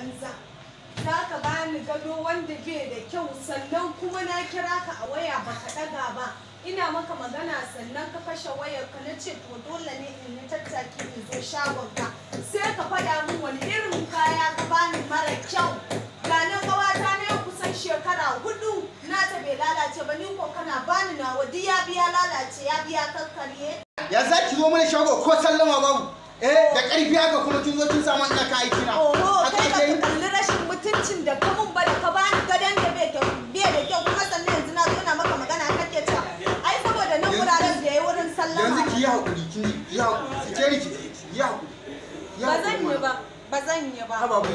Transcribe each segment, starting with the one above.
banza. Za ka bani gado wanda bai da kyau, sannan kuma na kira ka a waya baka ɗaga ba. Ina maka magana sannan ka kashe wayar ka. Na ce to dole ne in yi tattaki in zo shagon ka. Sai ka faɗa min wani irin kaya ka bani mara kyau. Ga nan ƙawata na yau kusan shekara 4 na ta bai lalace ba, ni ko kana bani nawa duk ya biya lalace, ya biya kakkarye. Ya za ki zo mana shago ko sallama babu? Eh, da ƙarfi haka kuma kin zo kin samu ina ka aiki na. Oho, kai ba ka kalli rashin mutuncin da ka mun ba da ka bani gadon da bai da kyau, kuma sannan yanzu na zo na maka magana kake cewa ai saboda nan wuraren da yayi wurin sallama. Yanzu ki yi hakuri, ki yi hakuri, ki ce ni ki yi hakuri. Ba zan yi ba, ba zan yi ba. Haba ba.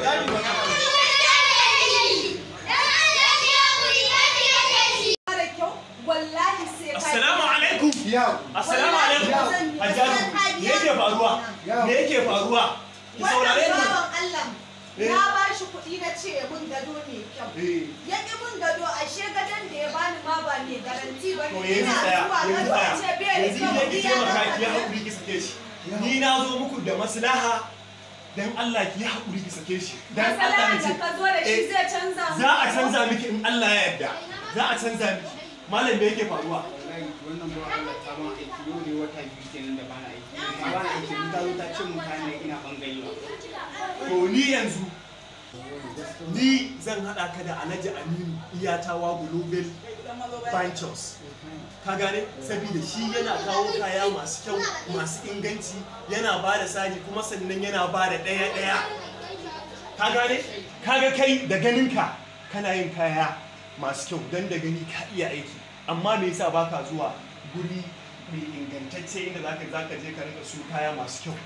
Mara kyau, wallahi sai ka. Assalamu alaikum. Assalamu alaikum. Hajjaju, me yake faruwa? Me yake faruwa? Ki saurare ni. Wannan Allah. Na ba shi kuɗi na ce mun gado mai kyau. Ya ƙi mun gado, ashe gadon da ya bani ma ba mai garanti ba ne. Ina zuwa gado a ce bai da kyau. Yanzu ki taimaka ki haƙuri ki sake shi. Ni na zo muku da maslaha. Dan Allah ki haƙuri ki sake shi. Dan Allah ne ce. Da ka zo da shi zai canza mu. Za a canza miki in Allah ya yarda. Za a canza miki. Malam, me yake faruwa? Wallahi wannan ba Allah ta ban aiki yau ne wata 2 kenan da bana aiki. Amma bana aiki ta zo ta ce mun kayan nan ina bangarewa. To ni yanzu ni zan haɗa ka da Alhaji Aminu Iyatawa Global Ventures. Ka gane? Saboda shi yana kawo kaya masu kyau, masu inganci, yana ba da sari kuma sannan yana ba da ɗaya-ɗaya. Ka gane? Ka ga kai da ganinka kana yin kaya masu kyau don da gani ka iya aiki. Amma me yasa baka zuwa guri mai ingantacce inda zaka je ka rinka su kaya masu kyau?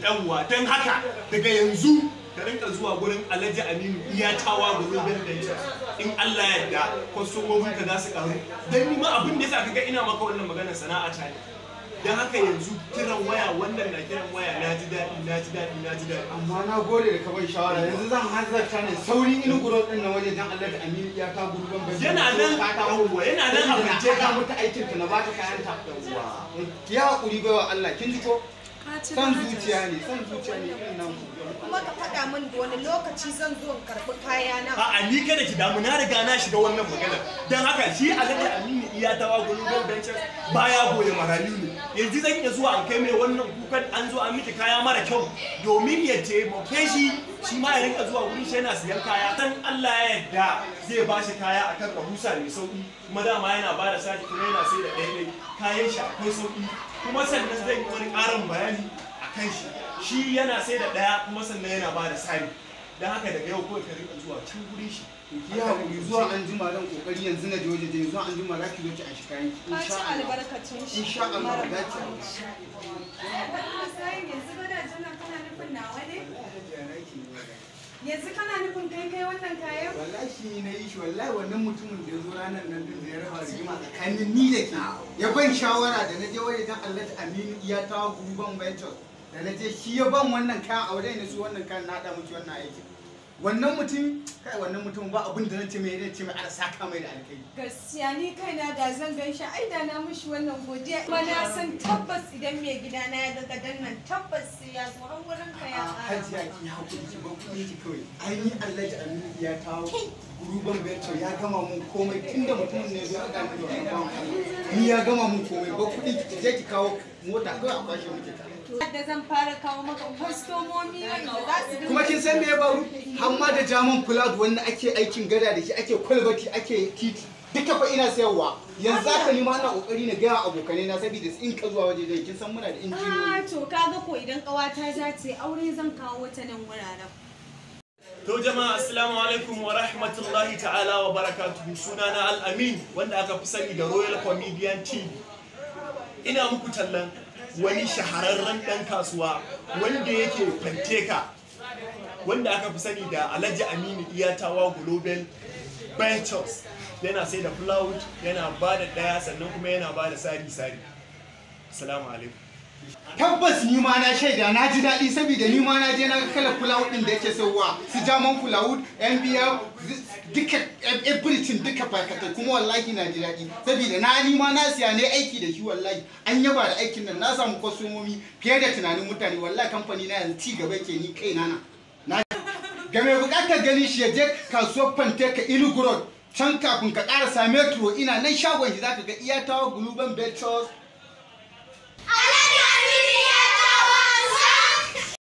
Yawwa, don haka daga yanzu ka rinka zuwa gurin Alhaji Aminu Iyatawa Global Ventures. In Allah ya yarda kwastomomin ka za su karu. Dan ni ma abin da yasa kaga ina maka wannan maganar sana'a ta ne. Dan haka yanzu kiran waya, wannan na kiran waya, na ji daɗi, na ji daɗi, na ji daɗi. Amma na gode da ka bai shawara, yanzu zan hanzarta ne sauri in guro din na waje dan Alhaji Aminu Iyatawa Global Ventures. Yana nan, yawwa, yana nan a bincike ka mutu aikin ta na ba ta kayan ta. Ki haƙuri baiwa Allah, kin ji ko? San zuciya ne, san zuciya ne irin nan. Kuma ka faɗa min da wani lokaci zan zo in karɓi kayana. A'a, ni kada ki damu, na riga na shiga wannan maganar. Dan haka shi Alhaji Aminu Iyatawa Global Ventures baya goye marayu ne. Yanzu zan iya zuwa an kai mai wannan kukan an zo an miki kaya mara kyau domin ya taimake shi, shi ma ya rinka zuwa wurin shi yana siyan kaya. Dan Allah ya yarda zai ba shi kaya akan rahusa mai sauki, kuma dama yana ba da sati kuma yana sai da ɗaya kayan shi akwai sauki. Kuma sannan zan yi wani ƙarin bayani a kan shi. Shi yana sai da ɗaya kuma sannan yana ba da sari. Don haka daga yau kawai ka rinka zuwa can gurin shi. Ki haƙuri zuwa an jima zan kokari yanzu na je waje, zuwa an jima za ki zo ki anshi kayan ki. Ka ci albarkacin shi. Insha Allah za ki anshi. Yanzu gadajen nan kana nufin nawa ne? Yanzu kana nufin kai kai wannan kayan? Wallahi shi na yi shi, wallahi wannan mutumin da ya zo ranar nan din da ya raba rigima tsakanin ni da ke. Ya ban shawara da na je waje dan Alhaji Aminu Iyatawa Global Ventures. Da na je shi ya ban wannan kayan a wajen ne su wannan kayan na haɗa miki wannan aikin. Wannan mutum, kai wannan mutum ba abin da nace mai, nace mai ala saka mai da alkai. Gaskiya ni kaina da zan gan shi ai da na mishi wannan godiya. Kuma na san tabbas idan mai gida na ya ga gadon nan tabbas sai ya zo har wurin ka ya ƙara. Hajiya ki hakuri ki bar kuɗin ki kawai. Ai ni Alhaji Aminu Iyatawa Global Ventures ya gama mun komai tunda mutumin ne ya haɗa ni da wannan bawan Allah. Ni ya gama mun komai, bar kuɗin ki je ki kawo mota kawai a kwashe miki ta. Da zan fara kawo maka kwastomomi wanda za su kuma kin san me ya faru? Har ma da German Flood wanda ake aikin gada da shi, ake kwalbati, ake titi, duka fa ina sayarwa. Yanzu haka ni ma ina kokari na gaya abokanai na saboda in ka zuwa waje dai kin san muna da injiniyoyi. Ah, to kaga ko idan kawata za ta yi aure zan kawo ta nan wuraren. To jama'a, assalamu alaikum wa rahmatullahi ta'ala wa barakatuhu. Sunana Al-Amin wanda aka fi sani da Royal Comedian TV. Ina muku tallan wani shahararren ɗan kasuwa wanda yake Fanteka, wanda aka fi sani da Alhaji Aminu Iyatawa Global Ventures. Yana sai da plywood, yana ba da ɗaya sannan kuma yana ba da sari-sari. Assalamu alaikum. Tabbas ni ma na shaida na ji daɗi saboda ni ma na je na ga kalar plywood ɗin da yake sayarwa, su German plywood, MBL, duka everything duka barkatai, kuma wallahi na ji daɗi saboda na ni ma na siya ne aiki da shi, wallahi an yaba da aikin nan, na samu kwastomomi fiye da tunanin mutane, wallahi kamfani na yanzu ci gaba yake, ni kaina na. Ga mai bukatar ganin shi ya je kasuwar Fanteka Enugu Road, can kafin ka karasa metro, ina nan shagon shi, zaka ga Iyatawa Global Ventures.